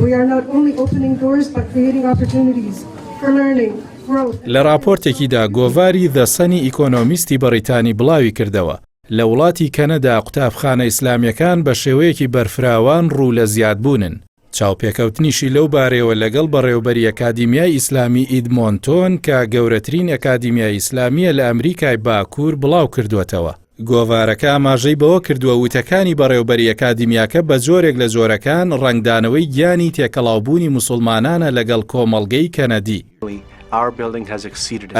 We are not only opening doors but creating opportunities for learning, growth. لە ڕاپۆرتێکیدا گۆڤاری The Sunny Economist ی بەڕیتانی بڵاویکردەوە، لە وڵاتی کەنەدا قوتابخانە ئیسلامییەکان بە شێوەیەکی بەرفراوان ڕوو لە زیادبوونن، چاوپێکەوتنیشی لەو بارەیەوە لەگەڵ بەڕێوەبەری ئەکادیمیای ئیسلامی ئیدمۆنتۆن کە گەورەترین ئەکادیمیای ئیسلامییە لە ئەمریکای باکوور بڵاوکردووەتەوە. گۆڤارەکە ئاماژەی بەوە کردووە، وتەکانی بەڕێوەبەری ئەکادیمیاکە بە جۆرێک لە جۆرەکان ڕەنگدانەوەی گیانی تێکەڵاوبوونی موسوڵمانانە لەگەڵ کۆمەڵگەی کەنەدی.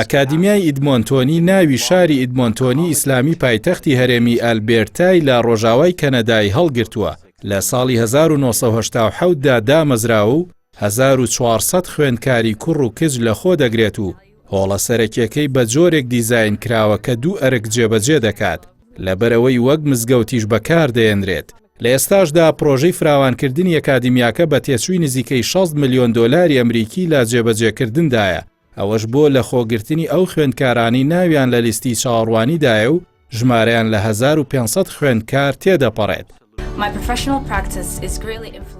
ئەکادیمیای ئیدمۆنتۆنی ناوی شاری ئیدمۆنتۆنی ئیسلامی پایتەختی هەرێمی ئەلبێرتای لە ڕۆژاوای کەنەدای هەڵگرتووە، لە ساڵی 1987 دا دامەزراوە و 1400 خوێندکاری کوڕ و کچ لەخۆ دەگرێت و هۆڵە سەرەکیەکەی بە جۆرێک دیزاین کراوە کە دوو ئەرک جێبەجێ دەکات، لەبەرئەوەی وەک مزگەوتیش بەکاردەهێنرێت. لە ئێستاشدا پرۆژەی فراوانکردنی ئەکادیمیاکە بە تێچووی نزیکەی 60 ملیۆن دۆلاری ئەمریکی لە جێبەجێکردندایە، ئەوەش بۆ لەخۆگرتنی ئەو خوێندکارانەی ناویان لە لیستی چاوەڕوانیدایە و ژمارەیان لە 1500 خوێندکار تێدەپەڕێت.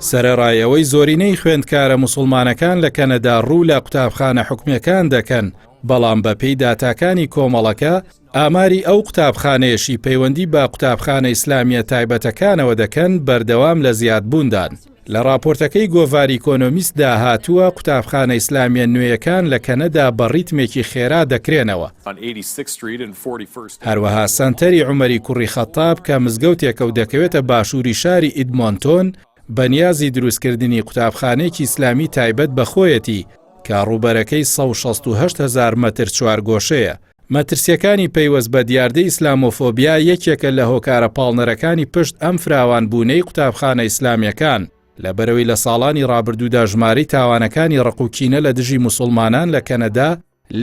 سەرەڕای ئەوەی زۆرینەی خوێندکارە موسڵمانەکان لە کەنەدا ڕوو لە قوتابخانە حکومییەکان دەکەن، بەڵام بەپێی داتاکانی کۆمەڵەکە، ئاماری ئەو قوتابخانەیەشی پەیوەندی بە قوتابخانە ئیسلامییە تایبەتەکانەوە دەکەن بەردەوام لە زیادبووندان. لە ڕاپۆرتەکەی گۆڤاری ئیکۆنۆمیستدا هاتووە، قوتابخانە ئیسلامییە نوێیەکان لە کەنەدا بە ڕیتمێکی خێرا دەکرێنەوە. هەروەها سەنتەری عومەری کوڕی خەتاب کە مزگەوتێکە و دەکەوێتە باشووری شاری ئیدمۆنتۆن، بەنیازی دروستکردنی قوتابخانەیەکی ئیسلامی تایبەت بە خۆیەتی کە ڕووبەرەکەی 168 هەزار مەتر چوارگۆشەیە. مەترسییەکانی پەیوەست بە دیاردەی ئیسلامۆفۆبیا یەکێکە لە هۆکارە پاڵنەرەکانی پشت ئەم فراوانبوونەی قوتابخانە ئیسلامییەکان، لەبەرئەوەی لە ساڵانی ڕابردوودا ژمارەی تاوانەکانی ڕق و کینە لە دژی موسوڵمانان لە کەنەدا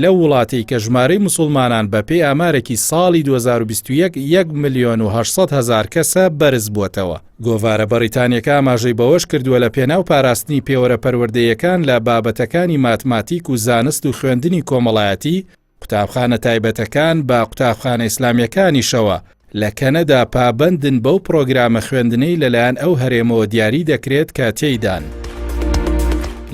لەو وڵاتەی کە ژمارەی موسوڵمانان بەپێی ئامارێکی ساڵی 2021 یەک ملیۆن و 800 هەزار کەسە بەرزبووەتەوە. گۆڤارە بەڕیتانیەکە ئاماژەی بەوەش کردووە لە پێناو پاراستنی پێوەرە پەروەردەییەکان لە بابەتەکانی ماتماتیک و زانست و خوێندنی کۆمەڵایەتی، قوتابخانە تایبەتەکان بە قوتابخانە ئیسلامییەکانیشەوە لە کەنەدا پابەندن بەو پڕۆگرامە خوێندنەی لەلایەن ئەو هەرێمەوە دیاری دەکرێت کە تێیدان.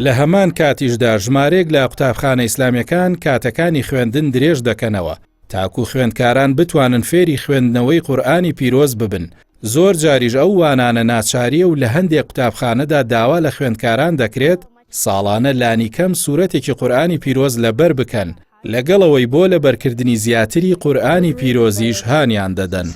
لە هەمان کاتیشدا ژمارەیەک لە قوتابخانە ئیسلامییەکان کاتەکانی خوێندن درێژ دەکەنەوە تاکو خوێندکاران بتوانن فێری خوێندنەوەی قورئانی پیرۆز ببن، زۆر جاریش ئەو وانانە ناچارییە و لە هەندێک قوتابخانەدا داوا لە خوێندکاران دەکرێت ساڵانە لانیکەم سورەتێکی قورئانی پیرۆز لەبەر بکەن، لەگەڵ ئەوەی بۆ لەبەرکردنی زیاتری قورئانی پیرۆزیش هانیان دەدەن.